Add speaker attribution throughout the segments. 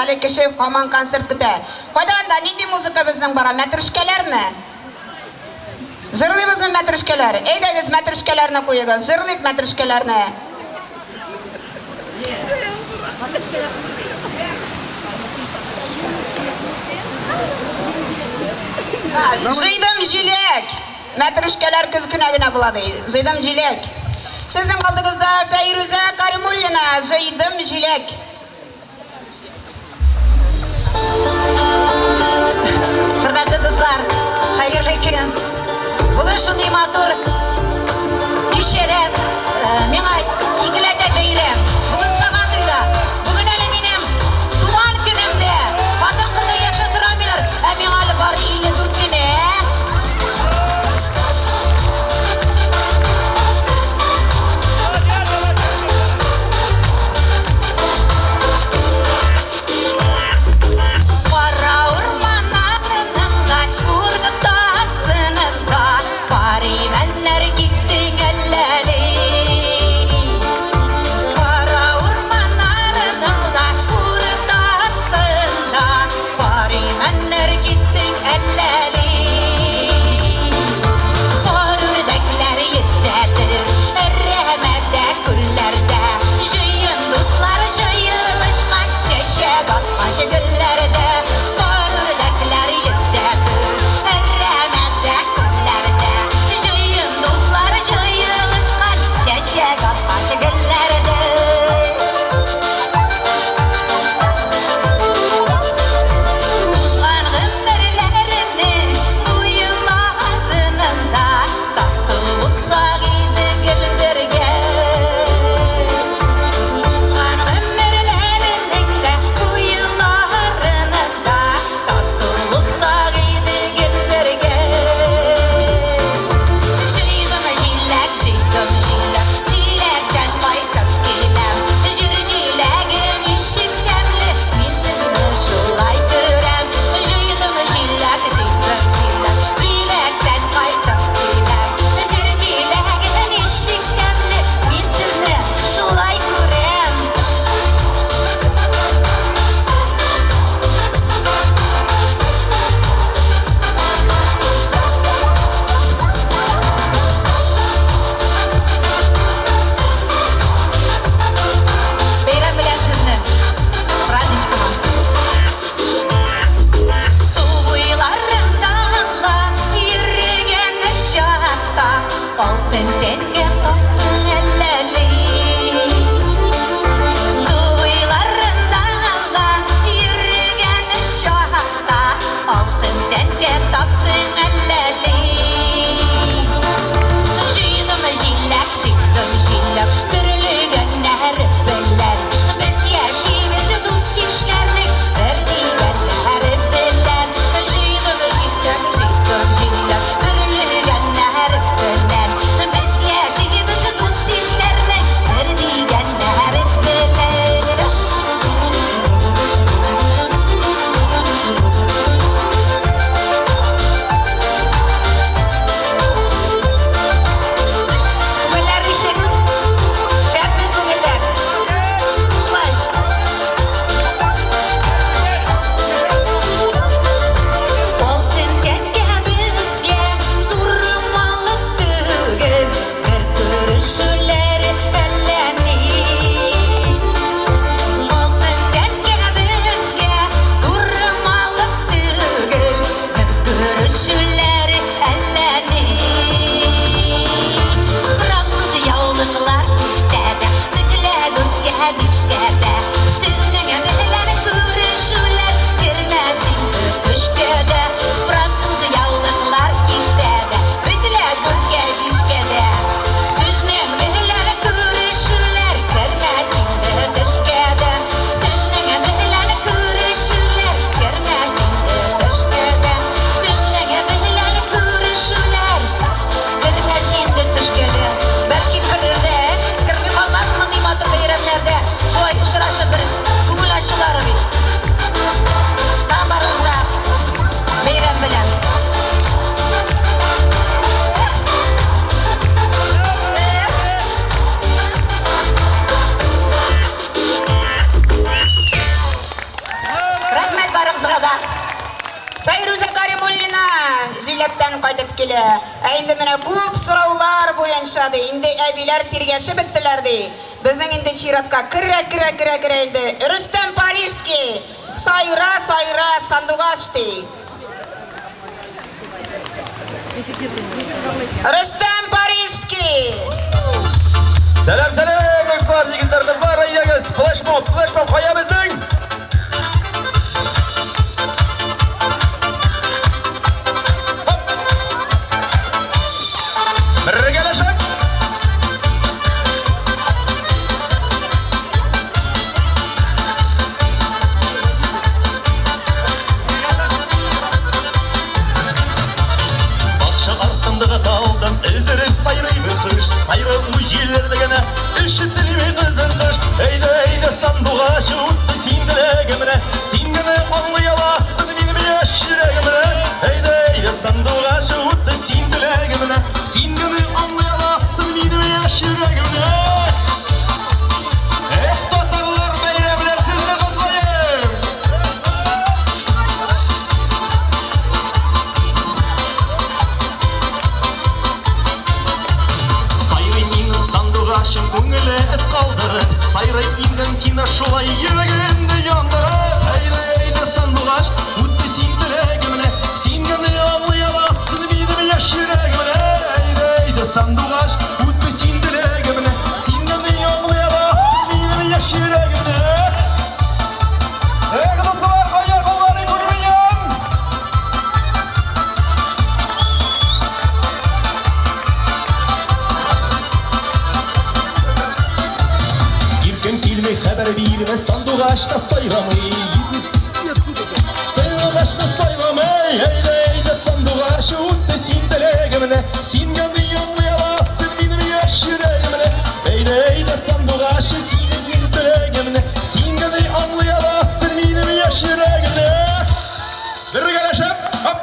Speaker 1: әле кеше һаман концерт көтә. Кайда анда, нинди музыка безнең бара, мәтрүшкәләрме? Җырлыйбызмы мәтрүшкәләр? Әйдәгез, мәтрүшкәләрне куегыз, җырлыйк мәтрүшкәләрне. Җыйдым җиләк! Мәтрүшкәләр көз көне генә була ди. Җыйдым җиләк. Сезнең алдыгызда Фәйрүзә Каримуллина, Җыйдым җиләк.
Speaker 2: Хөрмәтле дуслар, хәерле көн. Бүген шундый матур кичәдә э, миңа икеләтә бәйрәм. Бүген Сабантуйда. Бүген әле минем туган көнем дә. Хатын-кызны яше сорамыйлар, ә миңа әле бары 54 кенә. Кара урманнарның да уртасында Пар имәннәр кистең әлләли. Кара урманнарның да уртасында Пар имәннәр кистең әлләли. Пар үрдәкләр йөзәдер Әрәмәдә, күлләрдә. Җыен дуслар җыелышкан Чәчәк аткач гөлләрдә. Пар үрдәкләр йөзәдер Әрәмәдә, күлләрдә. Җыен дуслар җыелышкан Чәчәк аткач гөлләрдә. Узган гомерләрнең бу елларында Тату булсак иде гел бергә. Узган гомерләрнең дә бу елларында Тату булсак иде гел бергә. Җыйдым җиләк, җыйдым җиләк, җиләктән кайтып киләм. Җир җиләге ничек тәмле, мин сезне шулай күрәм. Җыйдым җиләк, җыйдым җиләк, җиләктән кайтып киләм. Җир җиләге ничек тәмле, мин сезне шулай күрәм. Бәйрәм белән сезне! Праздничком! Су буйларында ла йөргән чакта Алтын тәңкә таптың әллә ни? Су буйларында ла йөргән чакта Алтын тәңкә таптың әллә ни? Җыйдым җиләк, җыйдым җиләк, Бөрлегәннәр белән. Без яшибез дус-ишләрнең бер дигәннәре белән. Җыйдым җиләк, җыйдым җиләк, Бөрлегәннәр белән. Без яшибез дус-ишләрнең бер дигәннәре белән. Күңелләр ничек? Шәпме күңелләр? Шулай. Алтын тәңкә безгә зур малык түгел, бер күрешүләр әллә ни. Алтын тәңкә безгә зур малык түгел, бер күрешүләр әллә ни. Француз яулыклар киштәдә, бөклә дүрткә, бишкә дә. Сезнең белән күрешүләр кермәс инде төшкә дә. Француз яулыклар киштәдә, бөклә дүрткә, бишкә дә. Сезнең белән күрешүләр кермәс инде төшкә дә. Сезнең белән күрешүләр кермәс инде төшкә дә. Сезнең белән күрешүләр кермәс инде төшкә дә. Бәлки керер дә, керми калмас мондый матур бәйрәмнәрдә. Шулай очрашып бер күңел ачулары бит. Тагын барыгыз да бәйрәм белән.
Speaker 1: җиләктән кайтып килә. Ә инде менә күп сораулар буенча, ди, инде әбиләр тиргәшеп беттеләр, ди. Безнең инде чиратка керә, керә, керә, керә инде. Рөстәм Парижский, сайра, сайра, сандугач, ди. Рөстәм Парижский!
Speaker 3: Сәлам, сәлам, дуслар, егетләр, кызлар, әйдәгез, флешмоб, флешмоб кая безнең? Бергәләшеп! Бакча артындагы талдан өздереп сайрый бер кош, Сайрый ул җилләрдә генә ишетелми кызыл кош. Әйдә, әйдә, сандугач, үтте син теләгемне, Син генә аңлый аласың минем яшь йөрәгемне. Әйдә, әйдә, сандугач, үтте син теләгемне, Син генә аңлый аласың минем яшь йөрәгемне. Эх, татарлар, бәйрәм белән сезне котлыйм! Сайрый минем сандугачым, күңеле эз калдырып, Сайрый индем сине шулай йөрәгемне яндырып. Әйдә, әйдә, сандугач, үтте син теләгемне, Син генә аңлый аласың минем яшь йөрәгемне. Әйдә, әйдә, сандугач, үтте син теләгемне, Син генә аңлый аласың минем яшь йөрәгемне. Эх, дуслар, кая кулларын күрмим? Иркен килми, хәбәр бирмә, сандугач та сайрамый. Сандугач та сайрамый, әйдә, әйдә, сандугач, үтте син теләгемне, Син генә аңлый аласың минем яшь йөрәгемне. Әйдә, әйдә, сандугач, синең теләгемне, Син генә аңлый аласың минем яшь йөрәгемне. Бергәләшеп, хоп!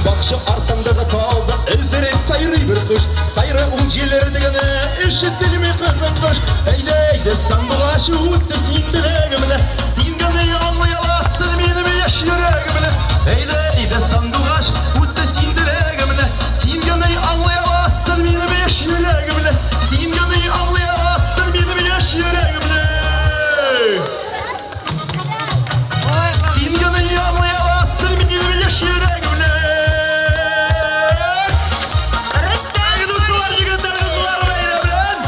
Speaker 3: Бакча артындагы талда өздереп сайрый бер кош, Сайрый ул җилләрдә генә ишетелми кызыл кош. Әйдә, әйдә, сандугач, үтте син теләгемне, Син генә аңлый аласың минем яшь йөрәгемне. Әйдә, әйдә, сандугач, үтте син теләгемне, Син генә аңлый аласың минем яшь йөрәгемне. Син генә аңлый аласың минем яшь йөрәгемне. Син генә аңлый аласың минем яшь йөрәгемне.
Speaker 1: Рөстәм
Speaker 3: Дуслар, егетләр, кызлар, бәйрәм белән!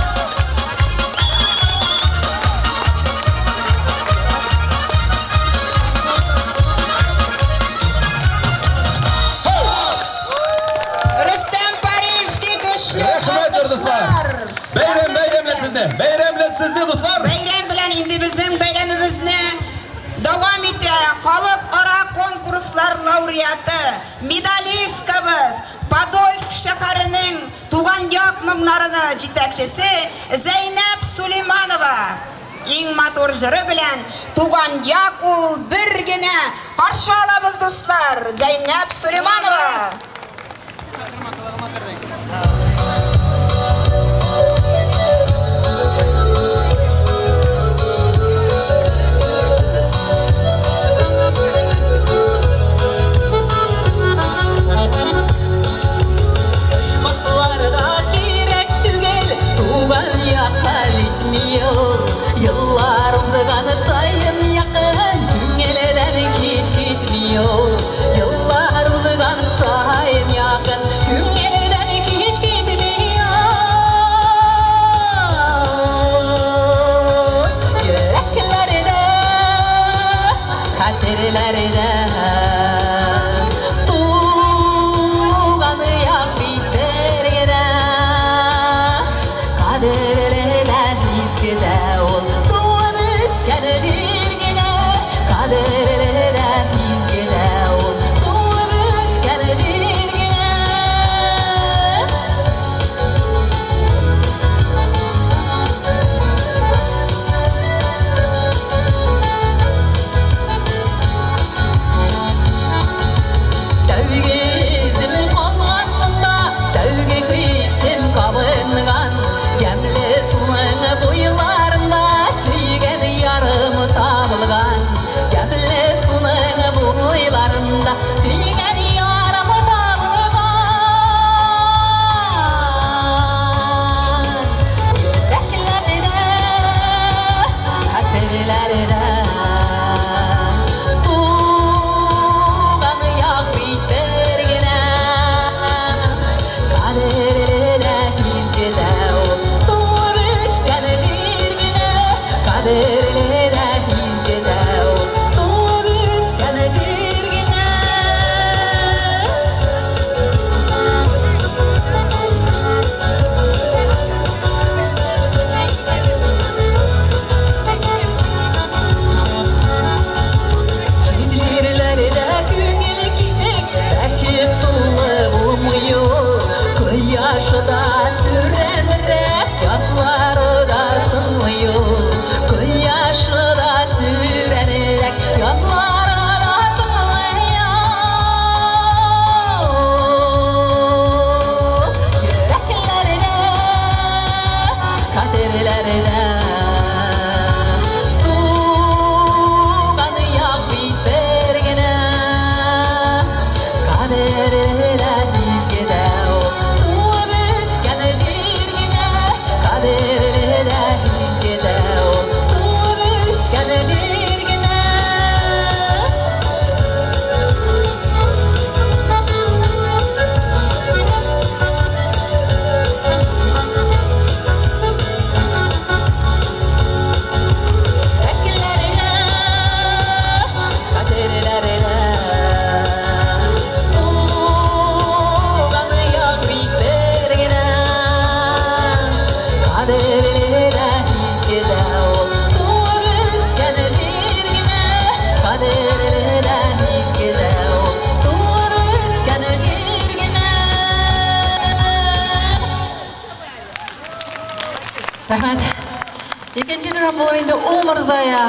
Speaker 1: Рөстәм Парижский көчле
Speaker 3: Рәхмәт, дуслар!
Speaker 1: алкышлар.
Speaker 3: Бәйрәм, бәйрәм белән сезне! Бәйрәм белән сезне, дуслар!
Speaker 1: Бәйрәм белән инде безнең бәйрәмебезне дәвам итә халыкара конкурслар лауреаты, медалисткабыз, Подольск шәһәренең Туган як моңнарына җитәкчесе Зәйнәб Сулейманова. Иң матур җыры белән Туган як ул бер генә. Каршы алабыз, дуслар, Зәйнәб Сулейманова.
Speaker 2: Матларга кирәк түгел, туган якка җитми ул. Еллар узган саен якын, күңелдән һич китми ул. Еллар узган саен якын, күңелдән һич китми ул. Йөрәкләрдә, хәтерләрдә туган як бит бер генә. Кадерле дә, изге дә ул туып үскән җир генә. Кадерле дә, изге дә ул туып үскән җир генә. анда сөйгән ярым табылган. Йөрәкләрдә, хәтерләрдә туган як бит бер генә. Кадерле дә, изге дә ул туып үскән җир генә. Кадерле дә, изге дә ул туып үскән җир генә. Чит җирләрдә күңел китек, бәхет тулы булмый ул. Кояшы да сүрәнрәк, язлары да соңлый ул. Кояшы да сүрәнрәк, язлары да соңлый ул. Йөрәкләрдә, хәтерләрдә туган як бит бер генә. Кадерле дә, изге дә ул туып үскән җир генә. Кадерле дә, изге дә ул туып үскән җир генә. Йөрәкләрдә, хәтерләрдә туган як бит бер генә. Кадерле дә, изге дә ул туып үскән җир генә. Кадерле дә, изге дә ул туып үскән җир генә.
Speaker 4: Рәхмәт. Икенче җырым булыр инде Умырзая.